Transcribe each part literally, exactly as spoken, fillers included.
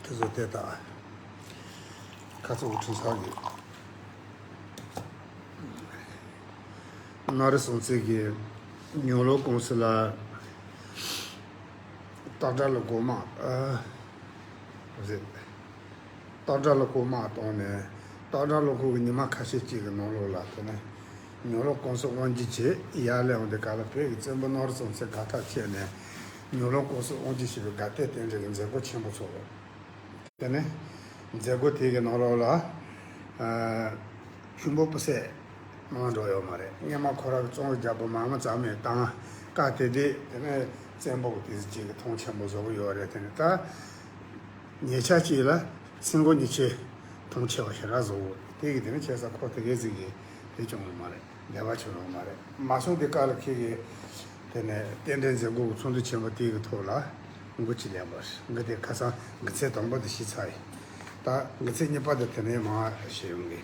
དེ་ཚོ་དེ་དག་ཁ་ཚ་དབུ་ཁྲིད་ཚང་གི་ནོར་སྲུང་བརྩི་གི་ཉོ་ལོ་ཀུང་སི་ལ་སྟག་སྒྲ་ལ་སྒོ་མང་ཨ་རེད། སྟག་སྒྲ་ལ་སྒོ་མང་བཏང་ནས་སྟག་སྒྲ་ལ་སྒོ་གི་ཉི་མ་ཁ་ཤས་གཅིག་གི་ནང་ལོགས་ལ་དེ་ནས་ཉོ་ལོ་ཀུང་སི་དབང་སྒྱུར་བྱས་ཡར་སླེབས་འོང་དེ་ག་ལ་བོད་ཀྱི་བཙན་པོ་ནོར་སྲུང་བརྩི་དགའ་ཐག་ཆད་ནས་ཉོ་ལོ་ཀུང་སི་དབང་སྒྱུར་བྱས་པའི་དགའ་ལྡན་རྟེན་འབྲེལ་གྱི་མཛད་སྒོ་ཆེན་པོ་ཚོགས། དེ་ནས་མཛད་སྒོ་དེ་གི་ནང་ལོགས་ལ་ཨ་ཆུན་པོ་སྤུ་སད་མང་འགྲོ་ཡོད་མ་རེད། སྔོན་མ་ཁོ་རང་གི་ཙོང་གི་རྒྱལ་པོ་མང་མོ་རྩ་མེད་བཏང་། སྐབས་དེ་དུས་དེ་ནས་བཙན་པོ་གི་དེ་ཅིག་གི་མཐོང་ཆེན་པོ་བཟོ་གི་ཡོད་རེད། དེ་ནས་ད་ཉེ་ཆར་ཅིག་ལ་སེང་གོ་གཉིས་ཆེ་མཐོང་ཆེ་བ་ཞེ་དྲག་བཟོ་གི་ཡོད། དེ་གི་དེ་ནས་བྱས་ཙང་ཁོ་དེ་གའི་ཟིག་གི་དེ་བྱུང་ཡོད་མ་རེད། བདེ་བ་ཆེ་ཡོད་མ་རེད། མ་སོང་དེ་ཀ་ལ་ཁྱེད་ཀྱི་དེ་ནས་རྟེན་འབྲེལ་མཛད་སྒོ་གི་ཚོགས་འདུ་ཆེན་པོ་དེ་གི་ཐོག་ལ་འགོ་ཅིག་ལེན་པ་རེད། འགོ་དེ་ཁ་སང་འགོ་ཚེས་དང་པོ་དེ་ཞུས་ཚར་ཡིན། ད་འགོ་ཚེས་གཉིས་པ་དེ་དེ་ནས་མར་ཞུ་ཡོང་གི།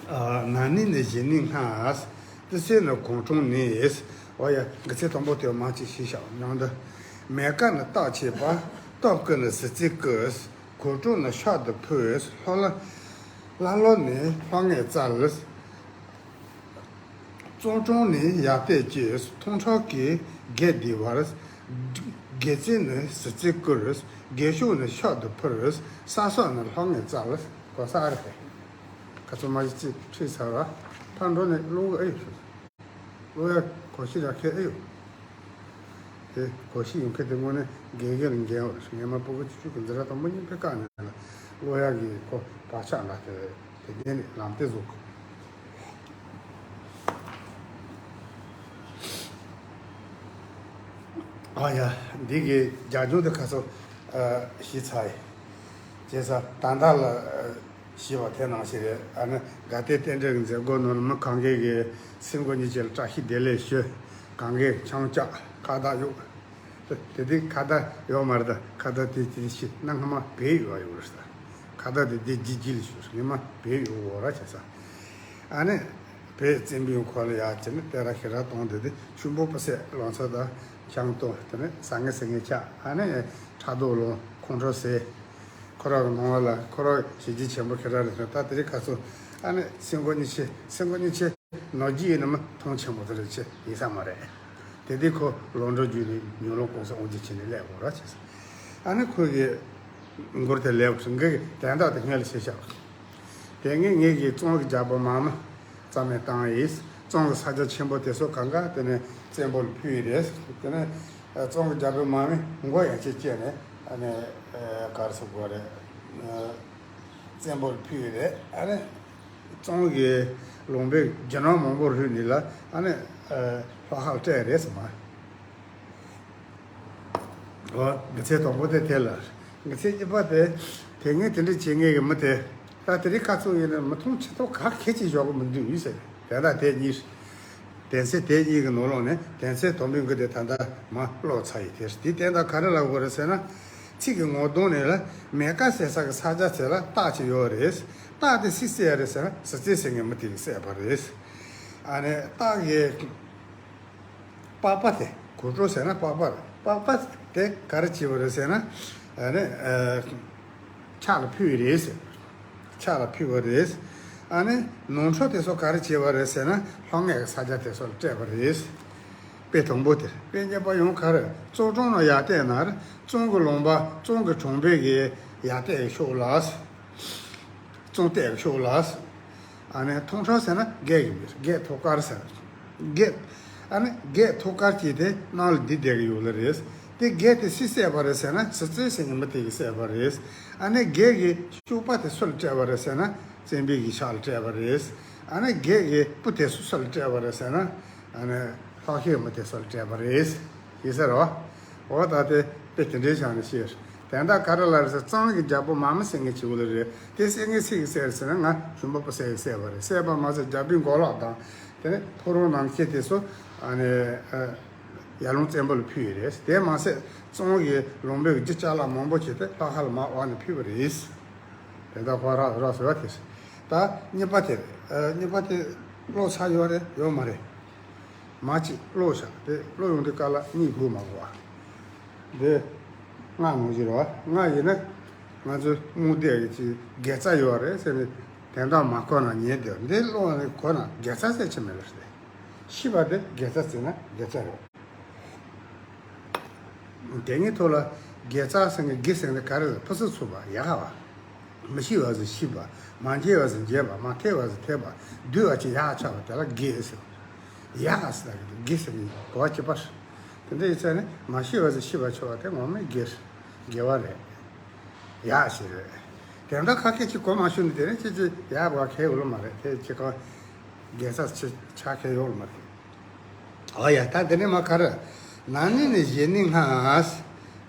ཨ། ན་ནིང་ནས་གཞེས་ནིང་སྔ། ཏི་སེ་ནི་གོང་ཀྲོང་ནས། འོ་ཡ། འགོ་ཚེས་དང་པོ་དེ་མང་ཆེ་ཞིག་བཞག་མྱོང་འདི། མེ་ཀ་ནི་སྟག་ཆས་པ། སྟོབས་ཀུན་ནི་གཟི་རྩེ་བཀོད། གོ་ཀྲོང་ནི་ཤག་ཏུ་ཕུལ། ལྷོ་ལ། ལ་ལོ་ནི་ལྷོ་ངེས་བཙལ། ཙོང་ཀྲོང་ནི་ཡར་བལྟས་ཀྱིས། མཐོང་ཁྲོ་གིས་བགེགས་འདུལ་བར། བགེགས་རྩིས་ནི་གཟི་རྩེ་བཀོད། བགེགས་ཤུགས་ནི་ཤག་ཏུ་ཕུལ། ས་སོགས་ནི་ལྷོ་ངེས་བཙལ། གོ་ས་ཨ་རེད། ཁ་ཚོ་མ་གཞི་ཅིག་ཁྲིད་ཚར་བ། ཕར་འགྲོ་ནས་ཀློག་གི་ཨེ་ཡོད། ཀློག་ཡ་གོ་ཤེས་རག་མཁན་ཨེ་ཡོད། དེ་གོ་ཤེས་ཡོད་མཁན་དེ་དངོས་གནས་དགེ་རྒན་ལ་འགན་ཡོད་རེད། སྔོན་མ་ཕྲུ་གུ་བཅུ་གཅིག་གི་འཛིན་གྲྭ་དང་པོ་གཉིས་པའི་སྐབས་ནས་ལ་ཀློག་ཡ་གི་ཁོ་བག་ཆགས་འགའ་དེ་རེད། དེ་འདྲ་ནས་ལམ་སྟོན་བཟོ་དགོས། ཨ་ཡ། འདི་གི་རྒྱ་ལྗོངས་དེ་ཁ་སོ་ཞིག་ཚར་ཡིན། བྱས་ཙང་ད་ལྟ་ལ་ཞེས་པ་དེ་ནང་བཞིན་རེད། ཨ་ནི་དགའ་ལྡན་རྟེན་འབྲེལ་གྱི་མཛད་སྒོ་ནང་ལ་མི་གང་གས་ཀྱི་སེམས་ཁོ་གཉིས་ཀྱི་ལ་བཀྲ་ཤིས་བདེ་ལེགས་ཞུ། གང་གས་ཆང་བཅག་ཁ་བཏགས་གཡུག་དེ་དེ་ཁ་བརྡ་ཡོད་མ་རེད། ད་ཁ་བརྡ་དེ་དེ་ཤི་ན་སྔ་མ་བེད་ཡོད་ཡོད་རེད། ད་ཁ་བརྡ་དེ་དེ་ལྗིད་ལྗིད་ལ་ཞུ། སྔོན་མ་བེད་ཡོད་འོ་ར་བྱས་ས། ཨ་ནི་བེད་བཙན་པོའི་འཁོར་ལ་ཡར་བྱས་ནས་དེ་ར་ཤི་ར་གཏོང་དེ་དེ་ཆུན་པོ་སྤུ་སད་ལོ་ཚོད་དང་ཆང་གཏོང་དེ་ནས་ཟ་ངེ་ཟ་ངེ་ཆགས། ཨ་ནི་ཕྲག་དོག་ལོང་ཁོང་ཁྲོ་ཟེར། ཁོ་ར་གི་ནང་བ་ལ་ཁོ་ར་གི་ཞི་རྒྱས་ཆེན་པོ་ཁེ་ར་རེད། ད་དེ་རིང་ཁ་སོ་ཨ་ནི་སེང་གོ་གཉིས་ཆེ་སེང་གོ་གཉིས་ཆེ། ནོར་རྒྱུ་ཡིན་ན་མི་མཐོང་ཆེན་པོ་དེ་རེད་ཅེས་ཡིན་ས་མ་རེད། དེ་དུས་ཁོ་ལོ་འགྲོ་རྒྱུ་ནི་ཉོ་ལོ་ཀུང་སི་དབང་སྒྱུར་བྱས་ནས་སླེབས་དགོས་ར་བྱས་སོང་། ཨ་ནི་ཁོ་གི་མགུར་དེ་ལེགས་པར་འགའི་དན་རྟགས་དེ་སྔོན་ལ་བྱས་ཤག་དེ་ངས་ངེད་ཀྱི་ཙོང་གི་རྒྱལ་པོ་མང་མོ་རྩ་མེད་བཏང་ཡིས། ཙོང་གི་ས་ཆ་ཆེན་པོ་དེ་ཚོ་གང་ག་དེ་ནས་བཙན་པོ་ལ་ཕུལ་ཡི་རེད། དེ་ནས་ཙོང་གི་རྒྱལ་པོ་མང་མོས་མགོ་ཡང་ཅིག་བཅད་ནས་ཨ་ནི་གར་སོ་དགོས་རེད། བཙན་པོ་ལ་ཕུལ་ཡི་རེད། ཨ་ནི། ཙོང་གི་ལུང་པའི་རྒྱུ་ནོར་མང་པོ་རུལ་ནི་ལ་ཨ་ནི་ལྷོ་ཁ་ལ་སྤྲད་རེད་ཟེར་མ། འོ་འགོ་ཚེས་དང་པོ་དེ་དེ་ལ། འགོ་ཚེས་གཉིས་པ་དེ་དེ་ངས་དེ་འདྲ་བྱེད་ངེས་ཀྱི་མི་དེ། ད་དེ་རིང་ཁ་ཚུགས་ཡིན་ན་མི་མཐོང་ཆེ་ཐོག་ག་གེ་ཅིག་ཞོག་གི་མི་འདུག་ཡིན་ཟེར། དེ་ལྟ་དེ་གཉིས། དན་ཚིག་དེ་གཉིས་ཀྱི་ནང་ལོགས་ནས་དན་ཚིག་དང་པོའི་མགུར་དེ་ད་ལྟ་མ་ཀློག་ཚར་ཡི་དེ་དེའི་སྟེང་དུ་ག་རེ་ལབ་དགོས་རེད་ཟེར་ན། ཚིག་གི་ངོ་གདོང་ནས་ལ་མེ་ཀ་ཟེར་ས་གི་ས་ཆ་དེ་ལ་སྟག་ཅིག་ཡོད་རེད། སྟག་དེ་སུས་བསད་རེད་ཟེར་ན་གཟི་རྩེ་ཟེར་མཁན་མི་དེ་གིས་བསད་པ་རེད། ཨ་ནི་སྟག་གི་པགས་པ་དེ་གོ་ཀྲོ་ཟེར་ན་པགས་པ་རེད། པགས་པ་དེ་ག་རེ་བྱས་པ་རེད་ཟེར་ན། ཨ་ནི་ཨ། ཕྱག་ལ་ཕུལ་བ་རེད་ཟེར། ཕྱག་ལ་ཕུལ་བ་རེད། ཨ་ནི་ནོར་འཁྲུལ་དེ་ཚོ་ག་རེ་བྱས་པ་རེད་ཟེར་ན་ལྷོ་ངེས་ཀྱི་ས་ཆ་དེ་ཚོ་ལ་སྤྲད་པ་རེད། དཔེ་དང་པོ་དེ་དཔེ་གཉིས་པ་ཡང་ག་རེ། ཙོང་ཀྲོང་ནང་ཡར་བལྟས་ན་ཙོང་གི་ལུང་པ་ཙོང་གི་གྲོང་པའི་གི་ཡར་བལྟས་ཀྱི་ཕྱོགས་ལ། ཙོང་བལྟས་ཀྱི་ཕྱོགས་ལ། ཨ་ནི་མཐོང་ཁྲོ་ཟེར་ན་བགེགས་ཀྱི་མིང་རེད། བགེགས་ཐུག་དཀར་ཟེར། བགེགས། ཨ་ནི་བགེགས་ཐུག་དཀར་གྱིས་དེ་ནང་ལ་བསྡུས་བསྡད་ཀྱི་ཡོད་ལེ་རེད། དེ་བགེགས་དེ་སུས་བསད་པ་རེད་ཟེར་ན་གཟི་རྩེ་ཟེར་མཁན་མི་དེ་གིས་བསད་པ་རེད། ཨ་ནི་བགེགས་ཀྱི་ཤུག་པ་དེ་སུ་ལ་སྤྲད་པ་རེད་ཟེར་ན་བཙན་པོའི་གི་ཕྱག་ལ་སྤྲད་པ་རེད། ཨ་ནི་བགེགས་ཀྱི་སྤུ་དེ་སུ་སུ་ལ་སྤྲད་པ་རེད་ཟེར་ན་ཨ་ནི་ལྷོ་ཤོད་མི་དེ་སུ་ལ་སྤྲད་པ་རེད། ཡིན་ཟེར་རོ། འོ་ད་དེ་དཔེ་དེ་འདྲའི་ཆ་ནས་བཤད། དེ་འདྲ་ག་རེ་ལ་རེད་ཟེར། གཙང་གི་རྒྱལ་པོ་མ་མི་སེང་གེ་བྱེད་དགོས་ལེ་རེད། དེ་སེང་གེ་སུས་བསད་ཟེར་ན་ང་ཞུམ་པ་པོ་སེང་གེས་བསད་པ་རེད། བསད་པ་མ་ཟད་རྒྱལ་པོའི་མགོ་ལོག་དང་དེ་ནས་ཕོ་བྲང་ནང་ཁྱེད་དེ་ཚོ་ཨ་ནི་ཨ་ཡར་ལུང་བཙན་པོ་ལ་ཕུལ་ཡོད་རེད། དེ་མ་ཟད་གཙང་གི་ལུང་པའི་རྒྱུ་ཅ་ལག་མང་པོ་བྱས་ཏེ་ལྷོ་ཁ་ལ་མར་འོག་ནས་ཕུལ་བ་རེད། དེ་འདྲ་ཁོ་ར་ར་ཟེར་བ་དེ་རེད། ད་གཉིས་པ་དེ་རེད། ཨ་གཉིས་པ་དེ་ཀློག་ཚར་ཡོད་རེད་ཡོད་མ་རེད། མ་གཅིག་ཀློག་བཞག་དེ་ཀློག་ཡོང་དུས་སྐབས་ལ་གཉིད་ཁུག་མ་དགོས་པ། འདི་ སྔགས་ངོ་ཤེས་རེད་བ། སྔགས་ཡིན་ན་ང་ཚོ་རྨོངས་དད་ཀྱི་ཅིག་དགེ་རྩ་ཡོད་རེད་ཟེར་ནས་དོན་དག་མ་གོ་ན་ཉན་བསྡད། འདི་ཀློག་ནས་གོ་ན་དགེ་རྩ་ཟེར་གྱི་མེད་པ་རེད། ཤེས་པ་དེ་དགེ་རྩ་བརྩིས་ན་དགེ་རྩ་རེད། དེ་ཉིད་ཐོག་ལ་དགེ་རྩ་ཟེར་མཁན་དགེ་ཟེར་མཁན་ག་རེ་རེད། ཕུན་སུམ་ཚོགས་པ། ཡག་ག་བ། མི་ཤེས་པ་ཟིག་ཤེས་པ། མ་མཇལ་བ་ཟིག་མཇལ་བ། མ་ཐོས་པ་ཟིག་ཐོས་པ། བསྡུས་པ་ཅིག་ཡག་ཆགས་པ་དེ་ལ་དགེ་ཟེར། ཡག་ག་ཟེར་ད་གི་དགེ་ཟེར་གི་གོ་བ་གཅིག་པ་རེད། དེ་འདྲ་ཡིན་ཙང་ནི་མ་ཤེས་པ་ཟིག་ཤེས་པ་ཆོག་པ་དེ་ངོ་མའི་དགེ་རེད། དགེ་བ་རེད། ཡག་ཞིག་རེད། དེ་འདྲ་ཁ་སྐད་ཅིག་གོ་མ་ཤེས་ནི་དེ་ནི་ཅི་ཅི་ཡག་ག་ཁེལ་ཡོད་ལ་མ་རེད། དེ་ཅི་ག་དགེ་རྩ་ཆ་ཁེལ་ཡོད་ལ་མ་རེད། ཨོ་ཡ། ད་དེ་ནས་མ་ག་རེ། ན་ནིང་ནས་བཞེས་ནིང་སྔ།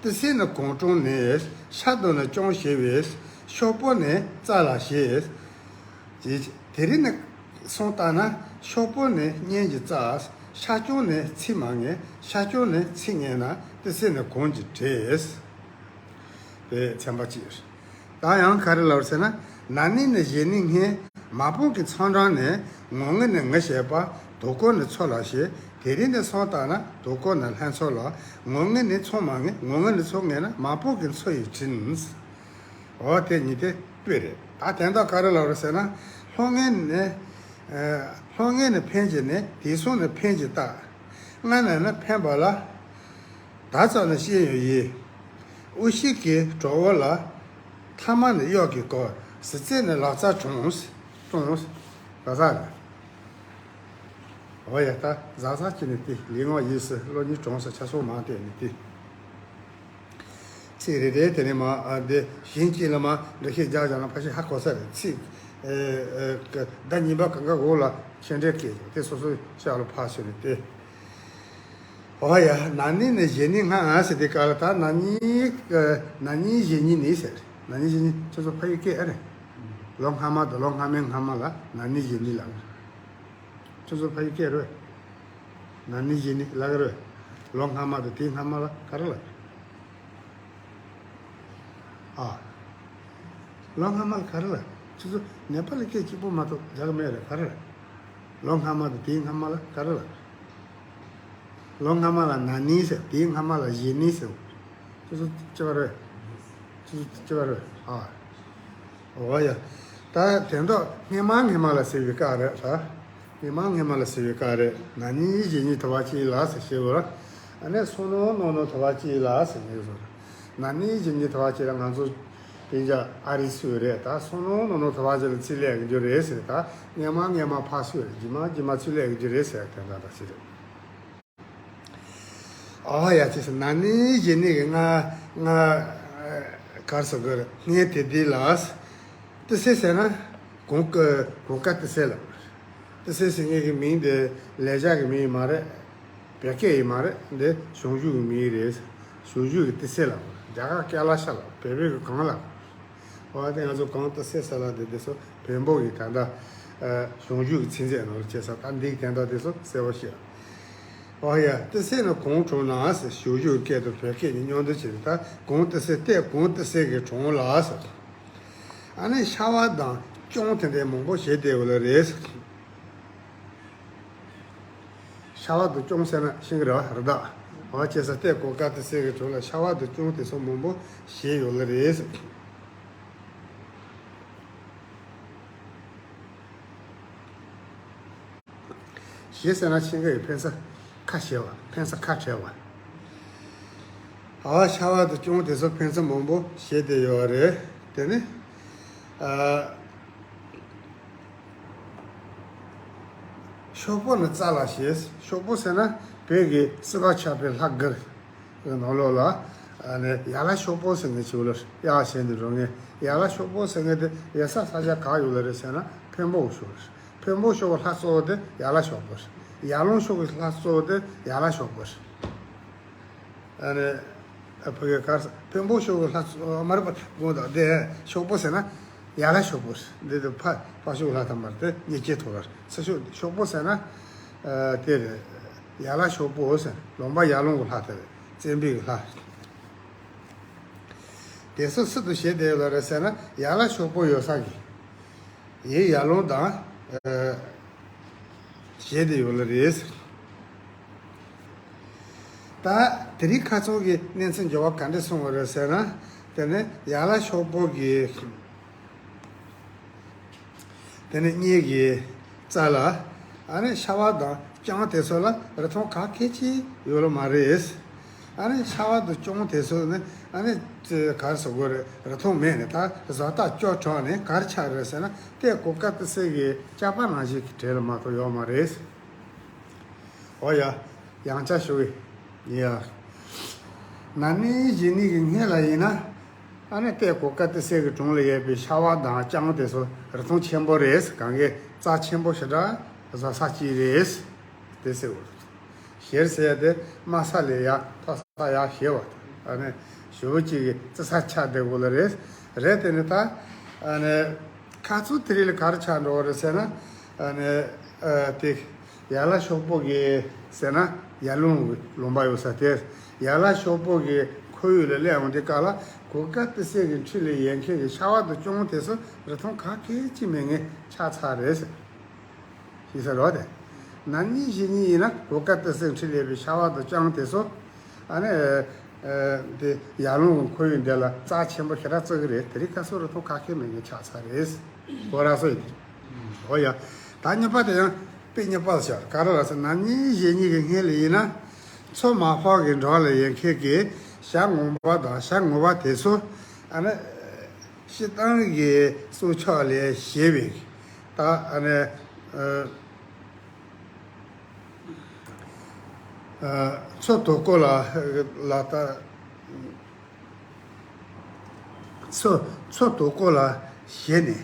ཏི་སེ་ནས་གོང་དྲུང་ནས། ཤ་དོ་ནས་སྐྱོང་བྱེད་པས། ཤོག་པོ་ནས་རྩ་ལ་བྱེད། དེ་རིང་ནས་སོང་ལྟ་ན། ཤོག་པོ་ནས་སྙན་གྱི་རྩ། ཤ་སྐྱོང་ནས་ཚིག་མ་ངེས། ཤ་སྐྱོང་ནས་ཚིག་ངེས་ན། ཏི་སེ་ནས་གོང་གི་བྲིས། དེ་ཚན་པ་གཅིག་རེད། ད་ཡང་ག་རེ་ལབ་ཟེར་ན། ན་ནིང་ནས་བཞེས་ནིང་སྔ། མ་བུ་གི་ཚང་གྲངས་ནས། ངོ་ངེས་ནས་ངེས་བྱེད་པ། དོ་ཀོ་ནས་ཚོ་ལ་བྱེད། དེ་རིང་ནས་སོང་ལྟ་ན། དོ་ཀོ་ནས་ལྷན་ཚོ་ལ། ངོ་ངེས་ནས་ཚོ་མ་ངེས། ངོ་ངེས་ནས་ཚོ་ངེས་ན། མ་བུ་གི་ཚོ་ཡི་དྲིན། འོ་དེ་གཉིས་དེ་དཔེ་རེད། ད་དོན་དག་ག་རེ་ལབ་རེད་ཟེར་ན། ལྷོ་ངེས་ནས། ཨ། ལྷོ་ངེས་ནས་འཕེན་གྱི་ནས། དེང་སང་ནས་འཕེན་གྱི་ལྟ། སྔ་ན་ནི་འཕེན་པ་ལ། ད་ཙམ་ནས་ཤེས་ཡོད་ཡིན། དབུ་ཞིག་གི་གྲོགས་བོ་ལ། ཐ་མ་ནས་གཡོག་གི་སྐོར། གཟི་རྩེ་ནས་ལག་རྩལ་གྲོངས། གྲོངས། ག་ས་རེད། འོ་ཡ། ད་གཟའ་ཚང་གཅིག་ནས་དེ་ལས་ངོ་ཡིས་སུ་ལོ་གཉིས་གྲོངས་སུ་ཆ་སོགས་མང་དེ་ནས་དེ། ཚིག་རེ་རེ་དེ་ནས་མ་འདི་ཞིང་གཅིག་ལ་མ་འདི་ཤེས་རྒྱག་བྱ་ན་ཕ་ཤི་ཧ་གོ་ས་རེད། ཚིག་ཨེ་ཨེ་ཟླ་གཉིས་པ་གང་ག་འོག་ལ་ཤེས་འདྲེ་སྐད་ཀྱང་དེ་སོ་སོའི་ཤ་ལ་ཕ་ཤི་ནས་དེ། འོ་ཡ། ན་ནིང་ནས་བཞེས་ནིང་སྔ་ཟེར་དེ་ག་ལ། ད་ན་ནིང་ན་ནིང་བཞེས་ནིང་ནི་ཟེར། ན་ནིང་བཞེས་ནིང་ཁྱོད་ཚོ་ཕ་ཡུལ་སྐད་ཨེ་རེད། ལོ་སྔ་མ་དང་ལོ་སྔ་མའི་སྔ་མ་ལ་ན་ནིང་བཞེས་ནིང་ལབ། ཁྱོད་ཚོ་ཕ་ཡུལ་སྐད་རེད། ན་ནིང་བཞེས་ནིང་ལབ་གི་རེད། ལོ་སྔ་མ་དང་དེའི་སྔ་མ་ལ་ག་རེ་ལབ། ཨ། ལོ་སྔ་མ་ལ་ག་རེ་ལབ། ཁྱོད་ཚོ་ནེ་པ་ལི་སྐད་གཅིག་པོ་མ་གཏོགས་རྒྱག་གི་མེད་རེད། ག་རེ་ལབ། ལོ་སྔ་མ་དང་དེའི་སྔ་མ་ལ་ག་རེ་ལབ། ལོ་སྔ་མ་ལ་ན་ནིང་ཟེར། དེའི་སྔ་མ་ལ་བཞེས་ནིང་ཟེར། ཁྱོད་ཚོ་ཅི་བ་རེད། ཁྱོད་ཚོ་ཅི་བ་རེད། ཨ། འོ་ཡ། ད་དེ་འདོག་སྔས་མ་སྔས་མ་ལ་ཟེར་བའི་སྐབས་རེད་ད། སྔས་མ་སྔས་མ་ལ་ཟེར་བའི་སྐབས་རེད། ན་ནིང་བཞེས་ནིང་དུ་བ་གཅིག་ལ་ཟེར་ཞེས་པར། ཨ་ནི་སོང་ནོ་ནོ་ནོ་དུ་བ་གཅིག་ལ་ཟེར་ངེས་སོ། ན་ནིང་བཞེས་ནིང་དུ་བ་གཅིག་ལ་ང་ཚོ་དེ་འཇག་ཨ་རི་སུ་རེད། ད་སོང་ནོ་ནོ་ནོ་དུ་བ་གཅིག་ལ་ཚིག་ལས་གི་རྒྱུ་རེད་ཟེར། ད་སྔས་མ་སྔས་མ་ཕ་སུ་རེད། རྗེས་མ་རྗེས་མ་ཚིག་ལས་གི་རྒྱུ་རེད་ཟེར་དེ་འདྲ་ད་ཟེར་རེད། ཨ་ཡ། ཅི་ཟེར། ན་ནིང་བཞེས་ནིང་གི་སྔ་སྔ་གར་སོ་གར་སྔས་དེ་དེ་ལ། ཏི་སེ་ཟེར་ན་གོང་གི་གོང་ཀ་ཏི་སེ་ལ། ཏི་སེ་ཟེར་མཁན་གྱི་མིང་དེ་ལེགས་སྦྱར་གྱི་མིང་ཡིན་མ་རེད། བོད་སྐད་ཡིན་མ་རེད། འདི་ཞང་ཞུང་གི་མིང་རེད། ཞང་ཞུང་གི་ཏི་སེ་ལ། རྒྱ་གར་ཀ་ལ་ཤ་ལ། བོད་བོད་ཀྱི་གངས་ལ། འོ་དེ་ང་ཚོ་གངས་ཏི་སེ་ས་ལ་དེ་དེ་ཚོ་བོན་པོ་གི་ད་ལྟ་ཞང་ཞུང་གི་ཚིག་མཛོད་ནང་ལ་བྱས་ས། ད་འདི་གི་དོན་དག་དེ་ཚོ་གསལ་པོ་ཤེས། འོ་ཡ། ཏི་སེ་ནས་གོང་དྲུང་ན་ཟེར། ཞང་ཞུང་གི་སྐད་དུ་བོད་སྐད་ནས་མཉམ་འདོགས་བྱས་ནས། ད་གོང་ཏི་སེ་སྟེ་གོང་ཏི་སེ་གི་དྲུང་ལ་ཟེར། ཨ་ནི་ཤ་བ་དང་སྐྱོང་དེ་འདྲའི་མང་པོ་བྱས་བསྡད་ཡོད་ལ་རེད། ཤ་བ་དང་སྐྱོང་ཟེར་ན་ཤེས་ཀྱི་རེད་བ། རི་དྭགས། འོ་བྱས་ས་སྟེ་གོང་ཀ་ཏི་སེ་གི་དྲུང་ལ་ཤ་བ་དང་སྐྱོང་དེ་ཚོ་མང་པོ་བྱས་ཡོད་ལ་རེད། ཞེས་ཟེར་ན་ཆེན་ཁ་ཡི་འཕེན་ས་ཁ་བྱེ་བ། འཕེན་ས་ཁ་བྲལ་བ། ཨ་ཤ་བ་དང་སྐྱོང་དེ་ཚོ་འཕེན་ས་མང་པོ་བྱས་བསྡད་ཡོད་རེད། དེ་ནི། ཨ། ཤོག་པོ་ནི་རྩ་ལ་བྱེད། ཤོག་པོ་ཟེར་ན་བོད་ཀྱི་སྲིད་པ་ཆགས་པའི་ལྷ་དགུ་གི་ནང་ལོགས་ལ། ཨ་ནི་ཡ་ལ་ཤོག་པོ་ཟེར་མཁན་ཅིག་ལ་གཡག་བྱས་ནས་འགྲོ་མཁན། ཡ་ལ་ཤོག་པོ་ཟེར་མཁན་དེ་ཡོད་ས་ས་ཆ་ག་ཡོད་ལ་རེད་ཟེར་ན་འཕན་པོ་ཤོག་པོ་རེད། འཕན་པོ་ཤོག་པོ་ལྷ་གཙོ་བོ་དེ་ཡ་ལ་ཤོག་པོ་རེད། ཡར་ཀླུང་ཤོག་པོའི་ལྷ་གཙོ་བོ་དེ་ཡ་ལ་ཤོག་པོ་རེད། ཨ་ནི། ཨ། ཕ་གི་གར་འཕན་པོ་ཤོག་པོའི་ལྷ་གཙོ་མ་རེད་པ། དགོངས་དག་དེ་ཤོག་པོ་ཟེར་ན་ཡ་ལ་ཤོག་པོ་རེད། འདི་དེ་ཕ་ཕ་ཤོག་ལྷ་ཐ་མར་དེ་ཉེ་ཁྱེད་ཐོག་ལ་ཚེ་ཤོག་ཤོག་པོ་ཟེར་ན། ཨ། དེ་རེད། ཡ་ལ་ཤོག་པོ་ཟེར། ལུང་པ་ཡར་ཀླུང་གི་ལྷ་དེ་རེད། བཙན་པོའི་གི་ལྷ། དེ་ཚོ་སུ་དང་བྱས་བསྡད་ཡོད་ལ་རེད་ཟེར་ན། ཡ་ལ་ཤོག་པོ་ཡོད་ས་གི་ཡི་ཡར་ཀླུང་དང་། ཨ། བྱས་བསྡད་ཡོད་ལ་རེད་ཟེར། ད་ དེ་རིང་ཁ་སང་གི་གནས་ཚུལ་འགྱུར་བ་ག་འདྲ་སོང་བ་རེད་ཟེར་ན། དེ་ནི་ཡན་ལག་ཤོག་བུ་གི། དེ་ནི་གཉིས་ཀྱི་རྩ་ལ། ཨ་ནི་ཤ་བ་དང་རྐྱང་དེ་ཚོ་ལ་རིན་ཐང་ག་གེ་ཅིག་ཡོད་ལ་མ་རེད། ཨ་ནི་ཤ་བ་དང་རྐྱང་དེ་ཚོ་ནི་ཨ་ནི་ག་རེ་ཟེར་དགོས་རེད། རིན་ཐང་མེད་ནས་ད་བཟོ་ལྟ་སྐྱོར་དྲགས་ནས་ག་རེ་ཆགས་རེད་ཟེར་ན། དེ་གོ་སྐབས་དེ་ཚོ་གི་ཅ་པ་ནང་བཞིན་གྱི་གྲས་ལ་མ་གཏོགས་ཡོད་མ་རེད། འོ་ཡ། ཡང་བསྐྱར་ཞུ་གི་ཡ། ན་ནིང་གཞེས་ནིང་གི་སྔོན་ལ་ཡིན་ན། ཨ་ནི་ཏའི་གོ་སྐབས་དེ་ཚོ་གི་གྲོང་ལ་ཡོད་པའི་ཤ་བ་དང་རྐྱང་དེ་ཚོ་རིན་ཐང་ཆེན་པོ་རེད། གང་གི་རྩ་ཆེན་པོ་ཞེ་དྲག་བཟོ་ས་གཅིག་རེད། དེ་ཟེར་བ། གཞས་ཟེར་ཡ་དེ་དམའ་ས་ལས་ཡར་མཐོ་ས་ཡར་གཞས་པ། ཨ་ནི་ཞེ་པོ་ཅིག་གི་རྩི་ས་ཆགས་བསྡད་དགོས་ལ་རེད། རེད་དེ་ནི་ད། ཨ་ནི། ཁ་ཚུར་དེ་རིང་ལ་ག་རེ་ཆགས་འགྲོ་བ་རེད་ཟེར་ན། ཨ་ནི། ཨ་དེ། ཡན་ལག་ཤོག་བུ་གི་ཟེར་ན་ཡར་ཀླུང་གི་ལུང་པ་ཡོད་ས་དེ། ཡན་ལག་ཤོག་བུ་གི་ཁོར་ཡུག་ལ་སླེབས་འོང་དུས་སྐབས་ལ་གོ་སྐབས་དེ་ཚོ་གི་འཁྲིས་ལ་ཡོད་མཁན་གྱི་ཤ་བ་དང་རྐྱང་དེ་ཚོ་རིན་ཐང་ག་གེ་ཅིག་མེད་མཁན་ཆགས་ཚར་རེད་ཟེར། ཤེས་ས་རེད་དེ། ན་ནིང་གཞེས་ནིང་ཡིན་ན་གོ་སྐབས་དེ་ཚོ་གི་འཁྲིས་ལ་ཡོད་པའི་ཤ་བ་དང་རྐྱང་དེ་ཚོ། ཨ་ནི། ཨ་དེ་ཡར་ཀླུང་གི་ཁོར་ཡུག་འདི་ལ་རྩ་ཆེན་པོ་ཞེ་དྲག་བརྩི་གི་རེད། དེ་རིང་ཁ་སང་རིན་ཐང་ག་གེ་མེད་མཁན་ཆགས་ཚར་རེད། ཁོ་ར་སོ་ཡིན། འོ་ཡ། ད་གཉིས་པ་དེ་ཡང་དཔེ་གཉིས་པ་ལ་བཞག་ག་རེ་ལ་ཟེར། ན་ནིང་གཞེས་ནིང་གི་སྔོན་ལ་ཡིན་ན། མཚོ་མ་ཕམ་གྱི་འགྲམ་ལ་ཡོད་མཁན་གྱི་ཤ་ངོ་མ་དང་ཤ་ངོ་མ་དེ་ཚོ། ཨ་ནི། སྤྱིར་བཏང་གི་སྲོག་ཆགས་ལས་གཞན་པའི། ད་ཨ་ནི། ཨ། ཨ། མཚོ་དོ་ཀོ་ལ་ལ་ད། མཚོ་མཚོ་དོ་ཀོ་ལ་ཞེད་ནས།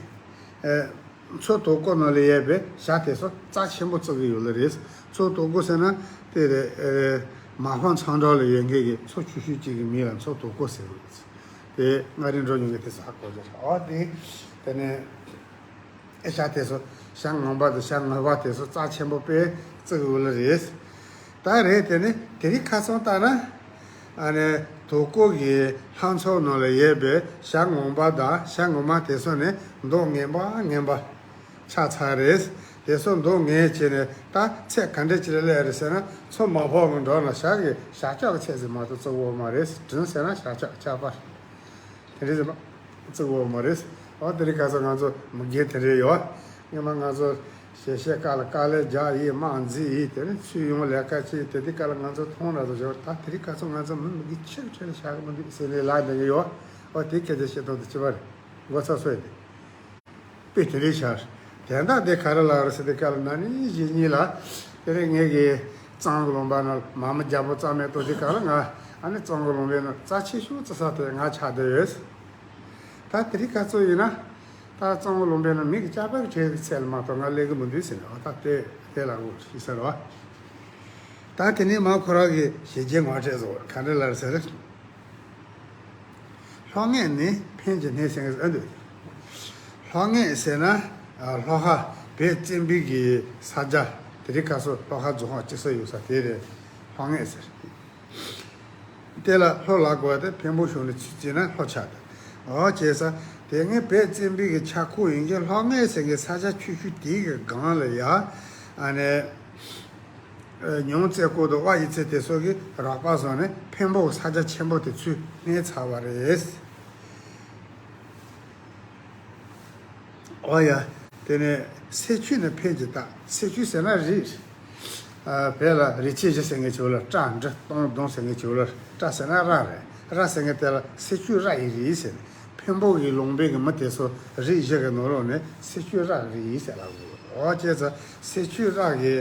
ཨ། མཚོ་དོ་ཀོ་ནང་ལ་ཡོད་པའི་ཤ་དེ་ཚོ་རྩ་ཆེན་པོ་བརྩི་གི་ཡོད་ལ་རེད། མཚོ་དོ་ཀོ་ཟེར་ན་དེ་རེད། ཨ། མ་ཕམ་མཚམས་འགྲམ་ལ་ཡོད་མཁན་གྱི་མཚོ་ཆུང་ཆུང་གཅིག་གི་མིང་ལ་མཚོ་དོ་ཀོ་ཟེར་གི་རེད། དེ་མངའ་རིས་འགྲོ་མྱོང་མཁན་དེ་ཚོ་ཧ་གོ་རྒྱུ་རེད། འོ་དེ། དེ་ནས། ཨེ་ཤ་དེ་ཚོ་ཤ་ངོ་མ་དང་ཤ་ངོ་མ་དེ་ཚོ་རྩ་ཆེན་པོ་དཔེ་བརྩི་གི་ཡོད་ལ་རེད། ད་རེད་དེ་ནི་དེ་རིང་ཁ་སང་ལྟར་ན། ཨ་ནི་དོ་ཀོ་གི་ལྷ་མཚོ་ནང་ལ་ཡོད་པའི་ཤ་ངོ་མ་དང་ཤ་ངོ་མ་དེ་ཚོ་ནི་མདོག་ངན་པ་ངན་པ་ཆགས་ཚར་རེད། དེ་ཚོ་མདོག་ངན་བྱས་ནས་ད་ཚད་ག་འདྲ་ཅིག་ལ་སླེབས་རེད་ཟེར་ན། མཚོ་མ་ཕམ་གྱི་འགྲམ་ལ་ཤ་གི་ཞག་ལྕགས་ཀྱི་ཚད་ཟིན་མ་གཏོགས་བརྩི་གི་ཡོད་མ་རེད། བྲིན་ཟེར་ན་ཞག་ལྕགས་ཆགས་པ། དེ་འདྲ་ཟེར་ན་བརྩི་གི་ཡོད་མ་རེད། འོ་དེ་རིང་ཁ་སང་ང་ཚོ་མི་རྒན་དེ་འདྲ་ཡོད། སྔོན་མ་ང་ཚོ་གཞས་བཤད་སྐབས་ལ་དཀའ་ལས་རྒྱག་ཡིན། དམག་འཛིང་ཡིན། དེ་ནས་ཚུར་ཡོང་ལས་ཀ་བྱེད། དེ་དུས་སྐབས་ལ་ང་ཚོ་མཐོང་ར་ཚོ་བཞག་ད་དེ་རིང་ཁ་སང་ང་ཚོ་མི་མི་རྒན་ཆེ་གི་གྲས་ལ་བཞག་གི་མི་འདུག་ཟེར་ནས་ལབ་བསྡད་ཀྱི་ཡོད། འོ་དེ་སྐད་ཆ་བཤད་སྟངས་དེ་ཅི་བ་རེད། མགོ་ཚ་སོ་ཡིན། དཔེ་དེ་རིང་ཤར། དོན་དག་དེ་ག་རེ་ལབ་རེད་ཟེར་དུས་སྐབས་ལ། ན་ནིང་གཞེས་ནིང་ལ་དེ་རིང་ངེད་ཀྱི་གཙང་གི་ལུང་པ་ན་མ་མོ་རྒྱལ་པོ་རྩ་མེད་གཏོང་དུས་སྐབས་ལ། ང་ཨ་ནི་གཙང་གི་ལུང་པའི་ནང་རྩ་ཆེ་ཤོས་བརྩི་ས་དེ་ང་ཆགས་བསྡད་ཡོད། ད་དེ་རིང་ཁ་སང་ཡིན་ན། ད་གཙང་གི་ལུང་པའི་ནང་མི་གི་ཅ་པ་གི་གྲས་ཀྱི་ཚད་ལ་མ་གཏོགས་ང་སླེབས་ཀྱི་མི་འདུག་ཟེར་ནས། འོ་ད་དེ་དེ་ལ་འུ་ཤི་ཟེར་བ། ད་དེ་ནས་མ་ཁོ་རང་གི་གཞས་བརྗོད་ངོ་སྤྲོད་བཟོ་ག་འདྲ་ལབ་རེད་ཟེར། ལྷོ་ངོས་ནི་འཕན་གྱི་སྣེ་ཟེར་གྱི་འདུག་ལྷོ་ངོས་ཟེར་ན། ཨ། ལྷོ་ཁ་བོད་བཙན་པོའི་གི་ས་ཆ། དེ་རིང་ཁ་སང་ལྷོ་ཁ་རྫོང་ཁག་སྤྱི་སོ་ཡོད་ས་དེ་རེད། ལྷོ་ངོས་ཟེར། དེ་ལ་ལྷོ་ལ་གོ་བ་དེ་འཕན་པོ་གཞུང་ལ་ཚུར་བརྩིས་ན་ལྷོ་ཆགས་འདུག་འོ་བྱས་ཙང་དེ་སྔོན་བོད་བཙན་པོའི་གི་ཆག་སྒོ་ཡིན་གྱི་ལྷོ་ངོས་ཟེར་གྱི་ས་ཆ་ཆུང་ཆུང་དེའི་གི་སྒང་ལ་ཡ། ཨ་ནི། ཨ། ཉུང་རྩེ་ཀོ་དང་དབའ་ཡི་རྩེ་དེ་ཚོ་གིས་རོགས་པ་བཟོས་ནས་འཕན་པོ་ས་ཆ་ཆེན་པོ་དེ་ཚུར་གནས་ཚར་བ་རེད། འོ་ཡ། དེ་ནས་སེ་ཆུ་ནི་འཕན་གྱི་རྟ། སེ་ཆུ་ཟེར་ན་རི། ཨ། བོད་ལ་རི་ཆེན་བཞི་ཟེར་མཁན་ཅིག་ཡོད་ལ། སྤྲ་འབྲི་སྟོང་ལྡོང་ཟེར་མཁན་ཅིག་ཡོད་ལ། སྤྲ་ཟེར་ན་ར་རེད། ར་ཟེར་མཁན་དེ་ལ་སེ་ཆུ་ར་ཡི་རི་ཟེར། འཕན་པོ་གི་ལུང་པའི་གི་མི་དེ་ཚོ་རི་བཞི་གི་ནང་ལོགས་ནས་སེ་ཆུ་ར་རི་ཟེར་ལབ་དགོས། འོ་བྱས་ཙང་སེ་ཆུ་ར་གི་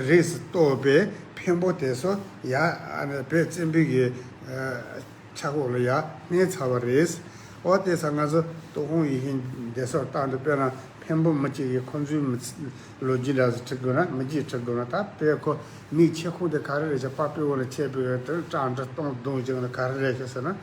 རིས་སུ་གཏོགས་པའི་འཕན་པོ་དེ་ཚོ་ཡ། ཨ་ནི་བོད་བཙན་པོའི་གི། ཨ། ཆག་སྒོ་ལ་ཡ་གནས་ཚར་བ་རེད། འོ་དེ་ཚོ་ང་ཚོ་ཏུན་ཧོང་ཡིག་ཤུལ་འདི་ཚོར་བལྟས་དུས། དཔེར་ན་འཕན་པོ་མི་གཅིག་གིས་ཁོ་ཚོའི་མི་ཚེ་ལོ་རྒྱུས་འདྲ་ཟིག་བྲི་དགོས་ན། མི་རྒྱུད་བྲི་དགོས་ན། ད་དཔེ་ཁོ་མིང་ཆེ་ཁུངས་དེ་ག་རེ་རེད་ཅེ་པ་པི་འོ་ལ་ཆད་པའི་དེ་སྤྲ་འབྲི་སྟོང་ལྡོང་ཅིག་ནི་ག་རེ་རེད་ཅེ་ཟེར་ན།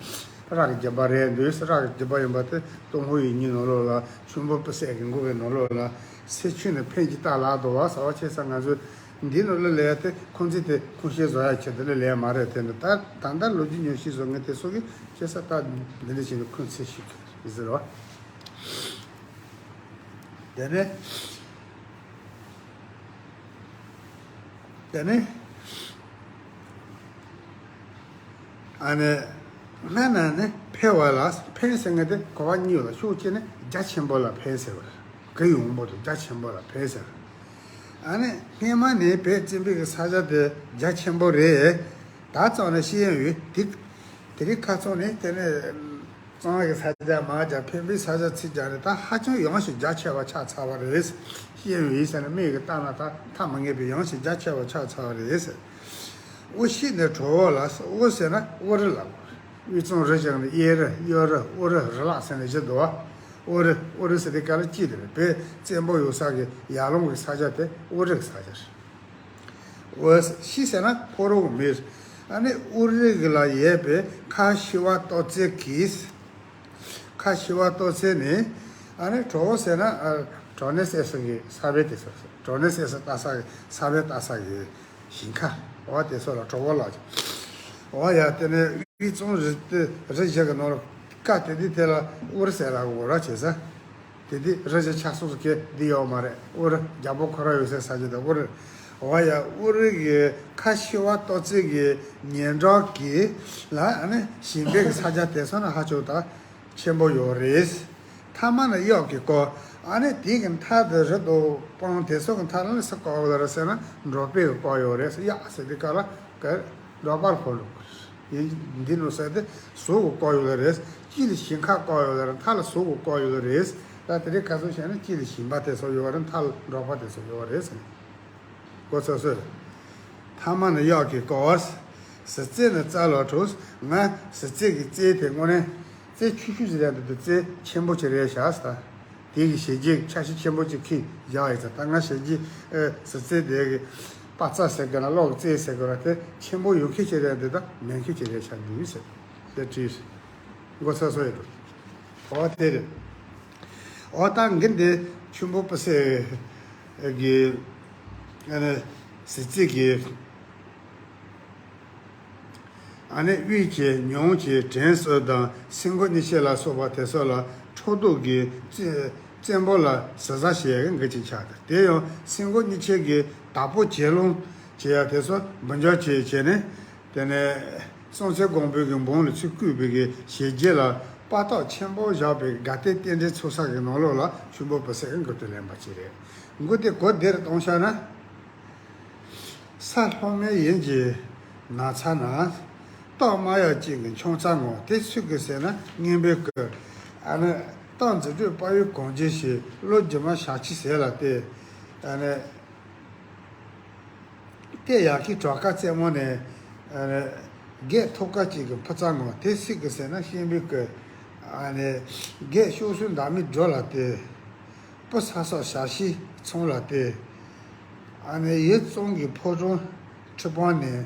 ར་གི་རྒྱུད་པ་རེད་འདུག་ར་གི་རྒྱུད་པ་ཡིན་པ་དེ་ཏུན་ཧོང་ཡིག་རྙིང་ནང་ལོགས་ལ། ཆོས་འབོར་དཔེ་གསལ་གྱི་མགུར་གྱི་ནང་ལོགས་ལ་སེ་ཆུ་ནི་འཕན་གྱི་རྟ་ལབ་འདུག་བ་ཟེར་བ། བྱས་ཙང་ང་ཚོས་འདི་ནང་ལ་ལས་དེ་ཁུངས་བཙན་དེ་ཁུངས་བཤད་བཟོ་ཡ་ཆེད་དུ་ལ་ལས་མ་རེད། དེ་ནི་ད་ད་ལྟ་ལོ་རྒྱུས་ཉམས་ཞིབ་བཟོ་མཁན་དེ་ཚོ་གིས་བྱས་ཙང་ད་འདི་འདྲ་བྱས་ནས་ཁུངས་བཙན་ཞིག་ཟེར་བ། དེ་ནས། དེ་ནས། ཨ་ནི། སྔ་ན་ནི་འཕེལ་བ་ལ་འཕེལ་ཟེར་མཁན་དེ་གོ་བ་གཉིས་ཡོད་ལ། ཤུགས་ཆེ་ནི་རྒྱ་ཆེན་པོ་ལ་འཕེལ་ཟེར་བ་རེད། གུ་ཡངས་པོ་དང་རྒྱ་ཆེན་པོ་ལ་འཕེལ་ཟེར། ཨ་ནི་སྔོན་མ་ནས་བོད་བཙན་པོའི་གི་ས་ཆ་དེ་རྒྱ་ཆེན་པོ་རེད། ད་ཙང་ནས་ཤེས་ཡོན་ཡོད་དེ། དེ་རིང་ཁ་སང་ནས་དེ་ནས་གཙང་བོ་གི་ས་ཆ་མར་རྒྱབ། འཕན་པོའི་ས་ཆ་ཚུར་རྒྱབ་ནས་ད་ཧ་ཅང་ཡངས་ཤིང་རྒྱ་ཆེ་བ་ཆགས་ཚར་བ་རེད། ཤེས་ཡོན་ཡོད་ཟེར་ནས་མིག་གིས་བལྟས་ན་ད་མཐའ་མ་ངེས་པའི་ཡངས་ཤིང་རྒྱ་ཆེ་བ་ཆགས་ཚར་བ་རེད། དབུ་ཤུད་ནས་གྲོ་བོ་ལ། དབུ་ཟེར་ན་དབུ་རུ་ལ། དབུས་གཙང་རུ་བཞི་ནི་གཡས་རུ་གཡོན་རུ་དབུ་རུ་རུ་ལག་ཟེར་ནས་བཞི་འདུག་བ། དབུ་རུ། དབུ་རུ་ཟེར་དེ་ག་ལ་གཅིག་དེ་རེད། བོད་བཙན་པོ་ཡོད་ས་གི་ཡར་ཀླུང་གི་ས་ཆ་དེ་དབུ་རུ་གི་ས་ཆ་རེད། དབུ་ཤུད་ཟེར་ན་ཕོ་རོག་མི། ཨ་ནི་དབུ་རུ་གི་ལ་ཡོད་པའི་ཁ་ཤི་བ་ཏོག་ཙེ་གིས། ཁ་ཤི་བ་ཏོག་ཙེ་ནི། ཨ་ནི་གྲོ་བོ་ཟེར་ན་ཨ་གྲོ་ནས་ཨེ་སི་གི་ས་བོན་དེ་ཚོ། གྲོ་ནས་ཨེ་སི་ལྟ་ས་གི་ས་བོན་ལྟ་ས་གི་ཞིང་ཁ། འོ་དེ་ཚོ་ལ་གྲོ་བོ་ལ། འོ་ཡ། དེ་ནས་དབུས་གཙང་རུ་རུ་བཞི་གི་ནང་ལ་ཀ་དེ་དུས་དེ་ལ་དབུ་རུ་ཟེར་ལ་གོ་ར་བྱེད་ས། དེ་དུས་རུ་བཞི་ཆགས་སོང་ཟེར་མཁན་འདི་ཡོད་མ་རེད། དབུ་རུ། རྒྱལ་པོ་ཁོ་རང་ཡོད་སའི་ས་ཆ་དེ་དབུ་རུ། འོ་ཡ། དབུ་རུ་གི་ཁ་ཤི་བ་ཏོག་ཙེ་གི་ཉེ་འགྲམ་གི་ལ་ཨ་ནི་ཞིང་པའི་གི་ས་ཆ་དེ་ཚོ་ནི་ཧ་ཅང་ད་ཆེན་པོ་ཡོད་རེད། མཐའ་མ་ནི་གཡག་གིས་བསྐོར། ཨ་ནི་དེ་གི་མཐའ་དེ་རི་དང་སྤང་དེ་ཚོ་གི་མཐའ་ལ་ནི་སུ་བསྐོར་ཡོད་རེད་ཟེར་ན་འབྲོག་པས་བསྐོར་ཡོད་རེད། གཡག་ཟེར་དུས་སྐབས་ལ་ག་འབྲོག་པར་གོ་ལུགས་ཡིན། འདི་ནོ་ཟེར་དེ་ཟོག་གིས་བསྐོར་ཡོད་རེད། དཀྱིལ་ལ་ཞིང་ཁ་བསྐོར་ཡོད་རེད། མཐའ་ལ་ཟོག་གིས་བསྐོར་ཡོད་རེད། ད་དེ་རིང་ཁ་སང་བཤད་ན་དཀྱིལ་ལ་ཞིང་པ་དེ་ཚོ་ཡོད་རེད། མཐའ་ལ་འབྲོག་པ་དེ་ཚོ་ཡོད་རེད་ཟེར། གོ་ཚོད་སོང་། མཐའ་མ་ནི་གཡག་གིས་བསྐོར། གཟི་རྩེ་ནི་རྩ་ལ་གྲུབ། ང་གཟི་རྩེ་གི་རྩེ་དེ་དངོས་གནས་རྩེ་ཆུང་ཆུང་ཞིག་རེད་འདུག་རྩེ་ཆེན་པོ་ཅིག་རེད་ཤག་ཟེར། དེ་གི་ཞལ་རྒྱན་ཆ་ཤས་ཆེན་པོ་ཅིག་ཁྱེར་བཞག་ཡོད་ཟེར། ད་ང་ཞལ་རྒྱན་ཨེ་གཟི་རྩེ་དེ་གི་པ་ཙ་ཟེར་གི་ན་གློག་གི་རྩེ་ཟེར་གི་ན་དེ་ཆེན་པོ་ཡོད་མཁན་ཅིག་རེད་འདུག་ད་མེད་མཁན་ཅིག་རེད་ཤག་འདུག་ཟེར། དེ་བྲིས། མགོ་ཚ་སོ་ཡོད་འདུག་འོ་དེ་རེད། འོ་ད་འགི་འདི་ཆུན་པོ་པི་སེ་གི་ཨ་ནི་གཟི་རྩེ་གི་ཨ་ནི་དབུས་ཀྱི་ཉུང་གི་དྲན་གསོ་དང་སེང་མགོ་གཉིས་ཆེ་ལ་སོགས་པ་དེ་ཚོ་ལ་ཕྲག་དོག་གིས་བཙན་བཙན་པོ་ལ་གཟི་གཟར་བྱེད་ཡག་གི་འགི་ཅིག་ཆགས་ཏེ། དེ་ཡང་སེང་མགོ་གཉིས་ཆེ་གི་བདག་པོ་གྱེན་ལོག་བྱེད་ཡག་དེ་ཚོ་འབུད་འཇོག་བྱེད་བྱས་ནས། དེ་ནས་སྲོང་བཙན་སྒམ་པོའི་གི་འབངས་ལ་ཚུར་བསྐུས་པའི་གི་ཞལ་རྒྱན་ལ་དཔའ་རྟགས་ཆེན་པོ་བཞག་པའི་དགའ་ལྡན་རྟེན་འབྲེལ་ཚོགས་བསགས་ཀྱི་ནང་ལོགས་ལ་ཆུན་པོ་པི་སེ་གི་མགུར་དེ་ལེན་པ་ཅིག་རེད། མགུར་དེ་གོ་བདེར་གཏོང་བྱས་ན། ས་ལྷོ་མོན་ཡུལ་གྱི་ནགས་ཚལ་ན། སྟག་དམར་གཡག་གཅིག་གི་མཆོང་རྩལ་ངོ་། དེ་སུ་གི་ཟེར་ན་སྔོན་པོའི་སྐུ། ཨ་ནི་སྟག་འཛིན་སྤྲུལ་དཔའ་བོའི་གངས་ཅན་ཞིག། ལོ་རྒྱུས་མ་ཞག་ཕྱི་ཟེར་ལ་སྟེ། ཨ་ནི། དེ་ཡག་གི་གྲོགས་ཁ་རྩེ་མོ་ནས། ཨ་ནི། རྒས་ཐོབ་ཁ་ཅིག་གི་ཕུ་རྩ་ངོ་། དེ་སྲིད་ཀྱི་ཟེར་ན་ཤན་པའི་སྐུ། ཨ་ནི། རྒས་ཤོག་སུན་འདམ་མི་སྒྲོ་ལ་སྟེ། སྤུ་ས་སོགས་ཞག་ཤིག་ཚོང་ལ་སྟེ། ཨ་ནི་ཡུལ་གཙང་གི་ཕོ་བྲང་ཁྲི་སྤང་ནས།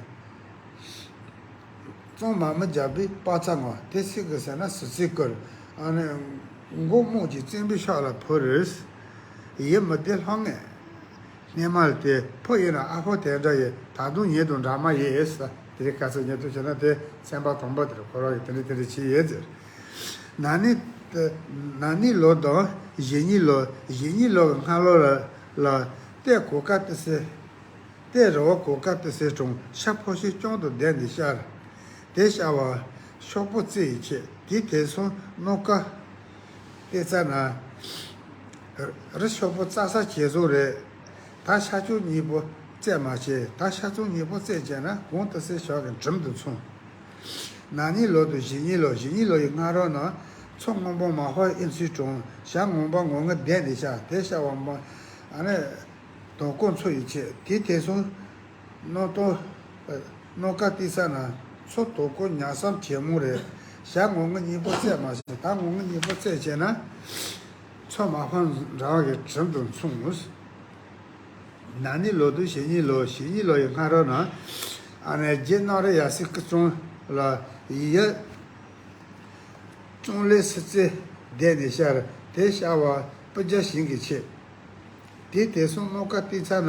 གཙང་མ་མི་རྒྱག་པའི་དཔའ་རྩལ་ངོ་། དེ་སྲིད་ཀྱི་ཟེར་ན་གཟི་རྩེའི་སྐུ། ཨ་ནི། མགོ་རྨོངས་ཀྱི་བཙན་པོའི་ཕྱོགས་ལ་བུ་རེད། ཡུལ་མི་བདེ་ལྷང་ངེར། སྣེ་མ་ལ་སྟེ། ཕོ་ཡིན་ན་ཨ་ཕོ་དེ་འདྲ་ཡི། ད་དུང་ཉེ་དུ་འདྲ་མ་ཡིན་ཟེར། དེ་རིང་ཁ་སང་ཉེ་དུ་བྱས་ན་དེ་ཚན་པ་དང་པོ་དེར་ཁོ་རང་གིས་དེ་འདྲ་དེ་འདྲ་བྱས་ཡོད་ཟེར། ན་ནིང་། ན་ནིང་ལོ་དང་གཞེས་ནིང་ལོ། གཞེས་ནིང་ལོ་གི་སྔ་ལོ་ལ་ལ་ལྟས་གོ་ཀ་ཏི་སེ། ལྟས་རི་བོ་གོ་ཀ་ཏི་སེ་གྲོང་ཤ་ཕོ་ཤི་རྐྱང་དུ་བསྡད་འདི་ཤར། དེ་ཤ་བ་ཤོག་བུ་རྩེ་ཡི་ཆེད་དེ་དེ་སོང་སྣོ་ཀ་ལྟས་ཙ་ན། རི་ཤོག་བུ་རྩ་ས་བྱེད་བཟོ་རེད། ད་ཤ་ཆུང་གཉིས་པོ་རྩེ་མ་བྱེད། ད་ཤ་ཆུང་གཉིས་པོ་རྩེ་བྱས་ན་གོང་དུ་སེ་ཞོག་གི་འགྲིམ་དུ་མཚུངས། ན་ནིང་ལོ་དང་གཞེས་ནིང་ལོ། གཞེས་ནིང་ལོ་ཡི་སྔ་རོལ་ན། མཚོ་སྔོན་པོ་མ་ཧོ་ཨིན་སུའི་གྲོང་ཞག་ངོ་མ་ངོ་ལྔ་བསྡད་འདི་ཤར། དེ་ཤ་བ་མ་ཨ་ནི། དོ་ཀོ་མཚོ་ཡི་ཆེད་དེ་དེ་སོང་། སྣོ་ཏོ། སྣོ་ཀ་ཏི་ས་ན། མཚོ་དོ་ཀོ་ཉག་སམ་ཇེ་མོ་རེད། ཞག་ངོ་ལྔ་གཉིས་པོ་རྩེ་མ་བྱེད། ད་ངོ་ལྔ་གཉིས་པོ་རྩེ་བྱས་ན། མཚོ་མ་ཕམ་འདྲ་བ་གི་གྲིམ་དུ་མཚུངས། ན་ནིང་ལོ་དང་གཞེས་ནིང་ལོ། གཞེས་ནིང་ལོ་ཡི་སྔ་རོལ་ན། ཨ་ནེ་རྗེ་གནམ་རི་ཡབ་སྲས་སྐུ་གཙང་ལ་ཡི་ཡ། གཙང་ལས་སི་རྩེ་བསྡད་ནས་ཤར། དེ་ཤ་བ་སྤུ་རྒྱལ་ཞིང་གི་ཆེད། དེ་དེ་སོང་སྣོ་ཀ་ཏི་ས་ན་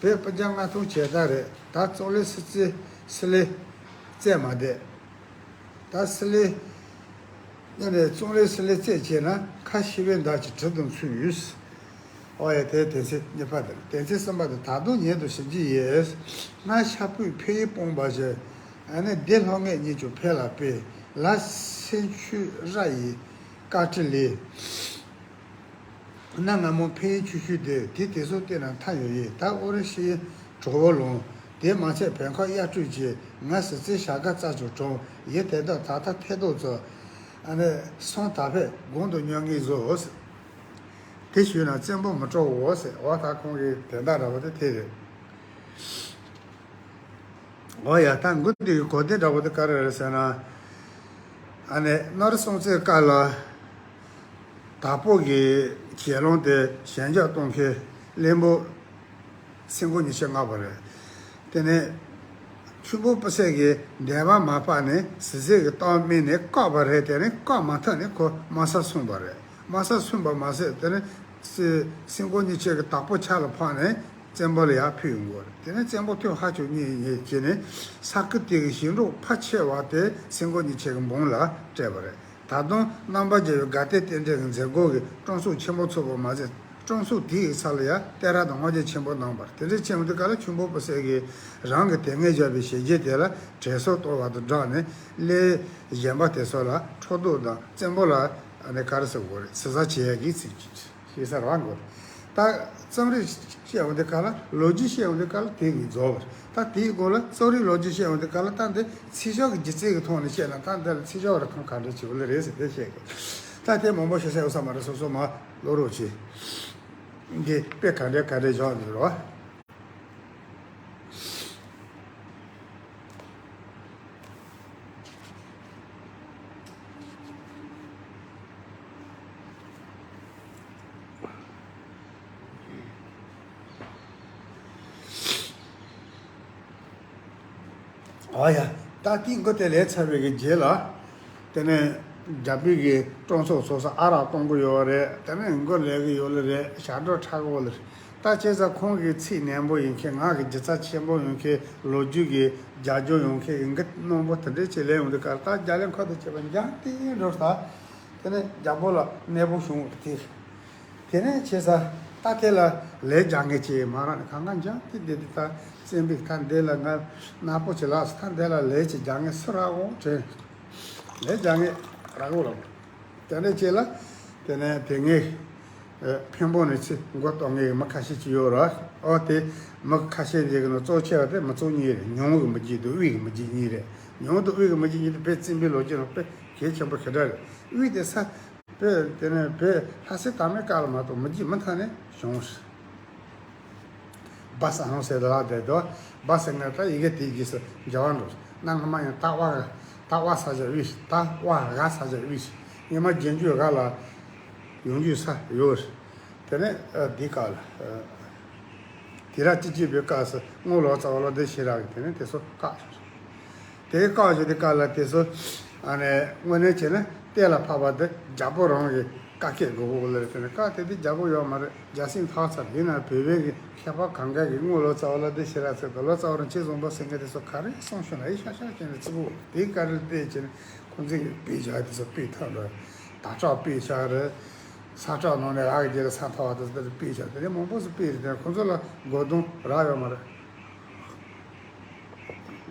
བོད་སྤུ་རྒྱལ་མངའ་ཐང་བྱེད་ད་རེད། ད་གཙང་ལས་སི་རྩེ་སི་ལེ་རྩེ་མ་བསྡད། ད་སི་ལེ། ནི་རེད། གཙང་ལས་སི་ལེ་རྩེ་བྱས་ན་ཁ་ཤི་བའི་མདའ་གྱི་གྲི་དང་མཚུངས་ཡོད། ཨོ་ཡ། དེ་དོན་ཚན་གཉིས་པ་དང་དོན་ཚན་གསུམ་པ་དེ། ད་དུང་ཉེ་དུ་ཞིབ་འཇུག་ཡིན། སྔར་ཤ་ཕུད་ཕེ་ཡི་སྤོང་བ་བཞིན། ཨ་ནི་སྡེ་སློབ་མ་གཉིས་ཀྱང་ཕེབས་ལ་དཔེ་ལ་སེང་ཆུ་ར་ཡི་བཀའ་ཁྲི་ལས། གནའ་སྔ་མོ་ཕན་ཡུལ་ཆུ་ཤུལ་དེ་དེ་དེ་སོགས་བལྟས་ན་མཐའ་ཡོད་ཡིན། ད་ཨོ་རི་ཤི་ཡི་གྲོགས་བོ་ལོང་། དེ་མ་ཚད་བོད་ཁ་གཡར་སྤྲོད་བྱས། ང་ཟི་རྩེ་བྱ་དགའ་རྩ་ཆུ་གྲོང་ཡི་དེ་དག་ད་ལྟ་ཐད་གཏོང་ཚོ། ཨ་ནི་སོང་ད་ཕེབས་དགོང་དུ་ཉོ་ངེས་བཟོ་ཟེར། དེ་ཞུས་ན་བཙན་པོ་མི་སྤྲོ་བོ་ཟེར། འོ་ད་ཁོང་གི་དེ་འདྲ་འདྲ་བོ་དེ་དེ་རེད། འོ་ཡ། ད་མགོ་འདི་གོ་བདེ་འདྲ་བོ་དེ་ག་རེ་རེད་ཟེར་ན། ཨ་ནི་གནམ་རི་སྲོང་བཙན་སྐབས་ལ་དྭགས་པོ་གི་གྱེན་ལོང་དེ་ཞལ་འཇགས་གཏོང་མཁན་བློན་པོ་སེང་གོ་ཉི་ཤུ་ལྔ་པ་རེད། དེ་ནས་ཁྱུང་པོ་སྤུ་སེ་གིས་འདན་མ་མ་སྤར་ནས་ཟི་ཟི་གི་རྟགས་སྨིན་ནས་བཀག་པ་རེད། དེ་ནས་བཀག་མ་ཐུབ་ནས་ཁོ་དམག་སར་སོང་པ་རེད། དམག་སར་སོང་པ་མ་ཟད་དེ་ནས་སེ་སེང་གོ་ཉི་ཤུ་གིས་དྭགས་པོ་ཆ་ལ་ཕངས་ནས་བཙན་པོ་ལ་ཡར་ཕུལ་ཡོང་གི་རེད། དེ་ནས་བཙན་པོ་ཐུགས་ཧ་ཅང་མཉེས་མཉེས་བྱས་ནས་ས་ཁུལ་དེ་གི་ཞིང་འབྲོག་ཕལ་ཆེ་བ་དེ་སེང་གོ་ཉི་ཤུ་གི་འབུམ་ལ་སྤྲད་པ་རེད། ད་དུང་རྣམ་པར་རྒྱལ་བའི་དགའ་ལྡན་རྟེན་འབྲེལ་གྱི་མཛད་སྒོ་གི་སྤྲང་ཚོགས་ཆེན་པོ་ཚོགས་པ་མ་ཟད་སྤྲང་ཚོགས་དེའི་ས་ལ་ཡང་གཏད་རགས་དང་དབང་ཆ་ཆེན་པོ་གནང་བར། དེ་འདྲའི་ཆེན་པོ་དེ་ག་ལ་ཁྱུང་པོ་སྤུ་སེ་གིས་རང་གི་དེ་སྔའི་བཞག་པའི་ཞལ་རྒྱན་དེ་ལ་དྲན་གསོ་གཏོང་བ་དང་སྦྲགས་ནས་གླེ་གཞན་པ་དེ་ཚོ་ལ་ཕྲག་དོག་དང་བཙན་པོ་ལ་ཨ་ནི་ག་རེ་ཟེར་དགོས་རེད། ཟུར་ཟ་བྱེད་ཡ་གི་ཚིག་ཅིག་ཞེས་ཟེར་བ་དགོས། ད་རྩོམ་རིག་བཤད་འོང་དེ་ག་ལ་ལོ་རྒྱུས་བཤད་འོང་དེ་ག་ལ་དེ་གི་རྫོགས་པ་རེད། ད་དེའི་སྒོ་ལ་རྩོམ་རིག་ལོ་རྒྱུས་བཤད་འོང་དེ་ག་ལ་ད་འདི་ཚིག་ཞོག་གི་སྒྱུ་རྩལ་གི་ཐོག་ནས་བཤད་ན་ད་འདི་ལ་ཚིག་ཞོག་རེ་ཁང་ག་འདྲ་བྱེད་འོ་ལེ་རེད་ཟེར་དེ་བཤད་དགོས། ད་དེ་མང་པོ་བཤད་ས་ཡོད་ས་མ་རེད། སོ་སོ་མ་བློ་རོགས་བྱེད། འདི་དཔེ་ག་འདྲ་ག་འདྲ་བཞག་འདུག་རོ། ཨ་ཡ། ད་ཏིས་མགོ་དེ་ལས་ཚར་བའི་གི་རྗེས་ལ། དེ་ནས་རྒྱ་བོད་ཀྱི་སྤྲང་ཚོགས་ཚོགས་ས་ཨ་རག་གཏོང་གི་ཡོད་རེད། དེ་ནས་མགོ་ལས་གི་ཡོད་ལེ་རེད། ཞག་སྒྲོ་ཁྲག་གོ་ལེ་རེད། ད་བྱས་ཙང་ཁོང་གི་ཚིག་ནན་པོ་ཡིན་མཁན། ང་གི་སྒྱུ་རྩལ་ཆེན་པོ་ཡོང་མཁན། ལོ་རྒྱུས་ཀྱི་རྒྱབ་ལྗོངས་ཡོང་མཁན་གི་འདི་རྣོན་པོ་དེ་འདྲས་ཅིག་ལེན་ཡོང་དུས་སྐབས་ད་རྒྱ་ལས་ཁོ་དང་བཅས་པ་འཇང་ཏིང་འགྲོ་ས། དེ་ནས་རྒྱལ་པོ་ལ་གནས་པོ་བྱུང་བ་དེ། དེ་ནས་བྱས་ཙང་ད་དེ་ལ་ལས་རྒྱག་མཁན་ཅིག་མ་རག་ནས་གང་ག་འཇང་ཏིང་བསྡད་དེ། ད་བཙན་པོས་ད་འདི་ལ་ང་ནག་པོ་ཅིག་ལབ་སོང་། ད་འདི་ལ་ལས་ཅིག་རྒྱག་མཁན་སུ་རག་འོང་དྲན། ལས་རྒྱག་མཁན་རག་གོ་ལ། དེ་འདྲ་བྱས་ལ། དེ་ནས་དེ་སྔའི་ཨ་འཕན་པོ་ནས་ཚུར་མགོ་གཏོགས་མཁན་གྱི་མི་ཁ་ཤས་ཅིག་ཡོད་རེད། ཨོ་དེ་མི་ཁ་ཤས་འདི་གི་ནང་གཙོ་ཆེ་བ་དེ་མི་ཚོགས་གཉིས་རེད། ཉུང་གི་མི་རྒྱུད་དང་དབུས་ཀྱི་མི་རྒྱུད་གཉིས་རེད། ཉུང་དང་དབུས་ཀྱི་མི་རྒྱུད་གཉིས་དེ་དཔེ་བཙན་པོའི་ལོ་རྒྱུས་ནང་དཔེ་གལ་ཆེན་པོ་ཞེ་དྲག་རེད། དབུས་དེ་ས་དཔེ་དེ་ནས་དཔེ་ལྷ་སའི་དར་མའི་སྐབས་ལ་མ་གཏོགས་མི་རྒྱུད་མུ་མཐའ་ནས་བྱུང་། སྦ་ས་ཧང་ཟེར་ལ་བསྡད་དོ། སྦ་ཟེར་ན་ད་ཡི་གེ་དེའི་རྗེས་སུ་སྦྱར་བ་འགྲོ། གནའ་སྔ་མ་ཡང་ད་བ་ག་ད་བ་ས་བྱ་དབུས། ད་བ་ག་ས་བྱ་དབུས། སྔ་མ་རྗེས་འཇུག་ག་ལ་ཡོང་རྒྱུའི་ས་ཡོད། དེ་ནས་ཨ་འདི་ག་ལ་ཨ་དེ་ར་ཅི་ཅི་པའི་སྐབས་སུ་རྔོག་ལོ་ཙཱ་བ་ལོ་དེ་ཤེས་རག་གི་དེ་ནས་དེ་ཚོ་བཀག་བྱུང་། དེའི་བཀག་བྱུང་དེ་ག་ལ་དེ་ཚོ་ཨ་ནས་དངོས་གནས་བྱས་ན་གཏན་ལ་ཕབ་པ་དེ་རྒྱལ་པོ་རང་གི་བཀའ་ཁྱད་དགོས་གོ་ལེ་རེད། དེ་ནས་བཀའ་དེ་དེ་རྒྱལ་པོ་ཡོད་མ་རེད། རྒྱལ་སྲིད་འཕྲོག་ཚར། ཡིན་ན་བོད་པའི་གི་མཁས་པ་གང་ག་གི་རྔོག་ལོ་ཙཱ་བ་ལོ་དེ་ཤེས་རག་ཚོད་དང་ལོ་ཙཱ་བ་རང་ཆེ་བཟང་པོ་ཟེར་མཁན་དེ་ཚོ་ག་རེ་གསུངས་ཤོད་ན་ཡི་ཤ་ཤ་ཅན་རེད་ཚིག་པོ་དེ་ག་རེ་བལྟས་བྱས་ནས་ཁོང་ཚོས་གི་དཔེ་བཞག་དེ་ཚོ་དཔེ་ཐོན་རེད། དར་ལྕོག་དཔེ་བཞག་རེད། ས་ཁྲ་ནང་ནས་རག་གི་རྗེས་ལ་ས་མཐོ་བ་དེ་ཚོ་དཔེ་བཞག་དེ་ནས་མང་པོ་ཞིག་དཔེ་རེད། དེ་ཁོང་ཚོ་ལ་གོ་དོན་རག་ཡོད་མ་རེད།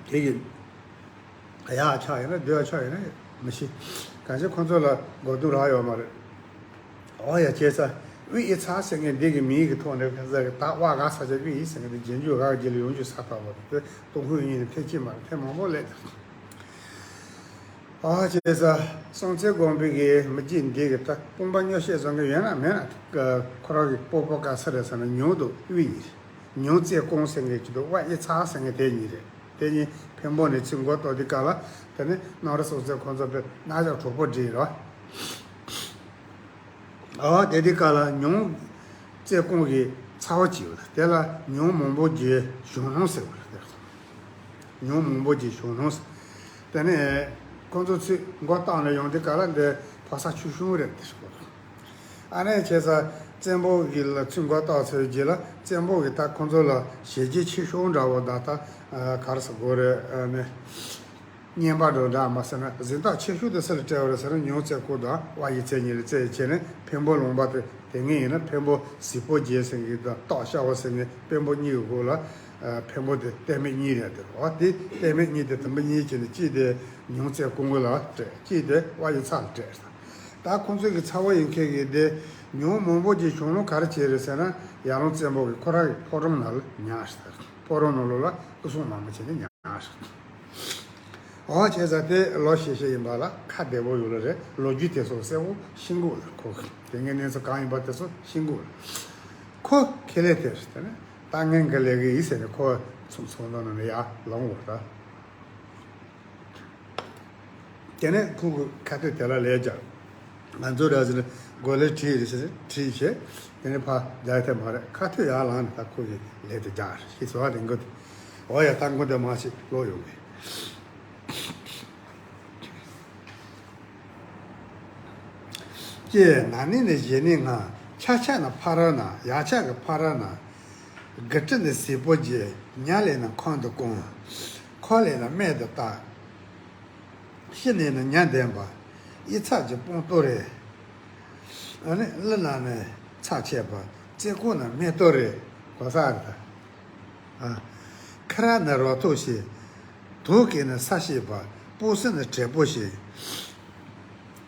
དེ་གི་ཡག་ཆགས་ཡིན་ན་སྡུག་ཆགས་ཡིན་ན་མི་ཤེས། གང་ཅི་ཁོང་ཚོ་ལ་གོ་དོན་རག་ཡོད་མ་རེད། འོ་ཡ་བྱས་ཙང་དབུས་ཨི་ཚ་ཟེར་མཁན་འདི་གི་མིང་གི་ཐོག་ནས་ཁ་ཟེར་གི་ད་བ་ག་ས་ཆ་དབུས་ཨི་ཟེར་མཁན་འདི་རྗེས་འཇུག་ག་གི་རྗེས་ལ་ཡོང་རྒྱུ་ས་ཐག་པ་དེ་སྟོང་ཁུལ་གཉིས་ནས་ཐེ་ཅི་མ་རེད། ཐེ་མང་པོ་ལས། ཨ་བྱས་ཙང་སྲོང་བཙན་སྒམ་པོའི་གི་མི་རྒྱུད་འདི་གི་ད་དཔུང་པ་སྨྱོ་བཤད་བཟོ་མཁན་ཡོད་ན་མེད་ན་ཁོ་རང་གི་སྤོ་སྤོ་ག་ས་རེད་ཟེར་ན་ཉུང་དུ་དབུས་ཡིན། ཉུང་རྩེ་ཀོང་ཟེར་མཁན་གྱི་འདུག་བ་ཨི་ཚ་ཟེར་མཁན་དེ་གཉིས་རེད། དེ་གཉིས་འཕན་པོ་ནས་ཚུར་མགོ་གཏོགས་དུས་སྐབས་ལ་དེ་ནི་གནམ་རི་སྲོང་བཙན་ཁོང་ཚོ་དཔེ་ནག་ཞག་གྲོགས་པོ་བསྒྲིགས་རོགས། ཨ་དེ་དུས་སྐབས་ལ་ཉུང་རྩེ་ཀོང་གི་ཚ་བ་གཅིག་ཡོད་ལ་དེ་ལ་ཉུང་མང་པོ་རྗེ་གཞུང་ལྷུང་ཟེར་བ་ལ་དེ་ཉུང་མང་པོ་རྗེ་གཞུང་ལྷུང་ཟེར། དེ་ནས་ཁོང་ཚོ་ཚུར་མགོ་བཏགས་ནས་ཡོང་དུས་སྐབས་ལ་འདི་ཕོ་གསར་ཆུང་ཆུང་རེད་དེ་ཟེར་བ་ལ། ཨ་ནེ་བྱས་ཙང་བཙན་པོ་གི་ལ་ཚུར་མགོ་བཏགས་ཚར་རྗེས་ལ་བཙན་པོ་གི་ད་ཁོང་ཚོ་ལ་ཞེ་གྱེས་ཆེ་ཤོས་འདྲ་བོ་ད་ད་ག་རེ་ཟེར་དགོས་རེད། ཨ་ནེ་རྔན་པ་འདྲ་འདྲ་མ་ཟེར་ན་གཟེངས་རྟགས་ཆེ་ཤོས་དེ་སུ་ལ་སྤྲད་པ་རེད་ཟེར་ན་ཉུང་རྩེ་ཀོང་དང་བ་ཡི་ཚེ་གཉིས་ལ་རྩེ་བྱས་ནས་འཕན་པོ་ལུང་པ་དེ་དེ་ངས་ཡིན་ན་འཕན་པོ་གཟིག་པོ་རྗེ་ཟེར་མཁན་དང་སྟག་ཤ་བ་ཟེར་མཁན་དཔོན་པོ་གཉིས་ཀྱི་སྒོ་ལ་ ཕན་པོ་དེ་གཏད་མེད་གཉིས་རེད་དེ། འོ་དེ་གཏད་མེད་གཉིས་དེ་དུམ་བུ་གཉིས་བྱས་ནས། གཅིག་དེ་ཉུང་ཙེ་ཀུང་གུ་ལ་སྤྲད། གཅིག་དེ་དབའ་ཡི་ཚ་ལ་སྤྲད། ད་ཁོང་ཚོས་ཀྱི་ཚ་བོ་ཡིན་མཁན་གྱི་དེ། ཉུང་མང་པོ་ཅིག་བྱུང་ལུགས་ག་རེ་བྱས་རེད་ཟེར་ན། ཡར་ཀླུང་བཙན་པོ་གི་ཁོ་རང་གི་ཕོ་བྲང་ནང་ལ་ཉར་ཤག་ཕོ་བྲང་ནང་ལོགས་ལ་སྐུ་སྲུང་མང་པོ་བྱས་ནས་ཉར་ཤག་འོ་བྱས་ཙང་དེ་ལོ་ཤས་ཤིག་ཡིན་པ་ལ་ཁ་བདེ་པོ་ཡོད་ལ་རེད། ལོ་རྒྱུས་དེ་ཚོ་གསལ་པོ་ཤེས་དགོས་ལ། ཁོ་དེ་སྔའི་གནས་ཚུལ་གང་ཡིན་པ་དེ་ཚོ་ཤེས་དགོས་ལ། ཁོ་ཁེ་ལས་དེ་རེད། དེ་ནས་ད་ངན་གི་ལས་ཀྱི་ཡིན་ཟེར་ནས་ཁོ་ཚོང་ཚོང་དོན་ནང་ནས་ཡར་ལངས་འོ་ད། དེ་ནས་ཁོ་གི་ཁ་ཐུག་དེ་ལ་ལས་བྱ། ང་ཚོ་ར་ཟེར་ནས་གོ་ལའི་བྲིས་རེད་ཟེར་བྲིས་བྱས། དེ་ནས་ཕར་རྒྱ་ཐེ་མ་རེད། ཁ་ཐུག་ཡར་ལངས་ནས་ད་ཁོ་གི་ལས་དེ་རྒྱག་རེད་ཞེས་ཟེར་བ་དེ་འགོ་དེ། འོ་ཡ། ད་འགོ་དེ་མ་ཞིག་ལོག་ཡོང་གི། ཀྱེ། ན་ནིང་ནས་གཞེས་ནིང་ང་། ཆ་ཆ་ན་ཕ་ར་ན། ཡ་ཆ་གི་ཕ་ར་ན། དགུ་ཁྲི་ནས་ཟི་པོ་རྗེ། ཉ་ལས་ན་ཁོང་དུ་སྐོང་། ཁོ་ལས་ན་སྨད་དུ་བཏགས། ཤི་ནས་ན་ཉ་འདོན་པ། ཨི་ཚ་གྱི་སྤོང་ཏོ་རེད། ཨ་ནི་ཀླུ་ན་ནི་ཚ་ཆད་པ། རྩེ་ཀོ་ན་སྨད་ཏོ་རེད། གོ་ས་རེད་ད། ཨ། ཁི་ར་ནི་རོ་ཐོག་ཤེས། དོ་ཀེ་ནི་ས་ཤེས་པ། པོ་སི་ནི་དྲེད་པོ་ཤེས།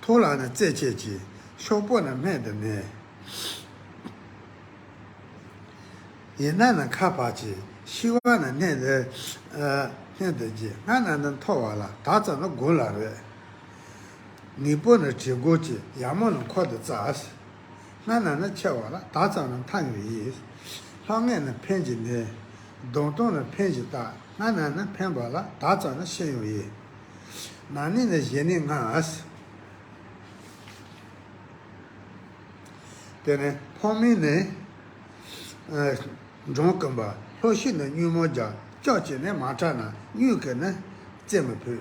ཐོ་ལ་ནི་རྩེ་ཆེ་ཆེ། ཤོག་པོ་ནི་སྨད་དུ་ནས། ཡི་ན་ནི་ཁ་བ་ཆེ། ཤི་བ་ནི་སྣེ་དུ། ཨ། སྣེ་དུ་རྗེ། སྔ་ན་ནི་མཐོ་བ་ལ། ད་ཙམ་ནི་དགུང་ལ་རེད། ངེས་པོ་ནི་བྲིས་སྒོ་ཆེ། ཡ་མོ་ནི་འཁོར་དུ་བཙགས། སྔ་ན་ནི་ཆེ་བ་ལ། ད་ཙམ་ནི་མཐའ་ཡོང་ཡིན། ལྷང་ངེ་ནི་འཕེན་གྱི་ནི། གདོང་སྟོང་ནི་འཕེན་གྱི་ལྟ། སྔ་ན་ནི་འཕེན་པ་ལ། ད་ཙམ་ནི་ཤེས་ཡོང་ཡིན། ན་ནིང་ནི་གཞེས་ནིང་ང་། དེ་ནས་ཕོ་མིང་ནི། ཨ། འབྲོང་རྐུན་པ། ལྷོ་ཤི་ནི་སྨྱུག་མོ་རྒྱག་ཅོག་ཅེ་ནི་མ་ཁྲ་ན། སྨྱུག་གི་ནི་རྩེ་མི་ཕུད།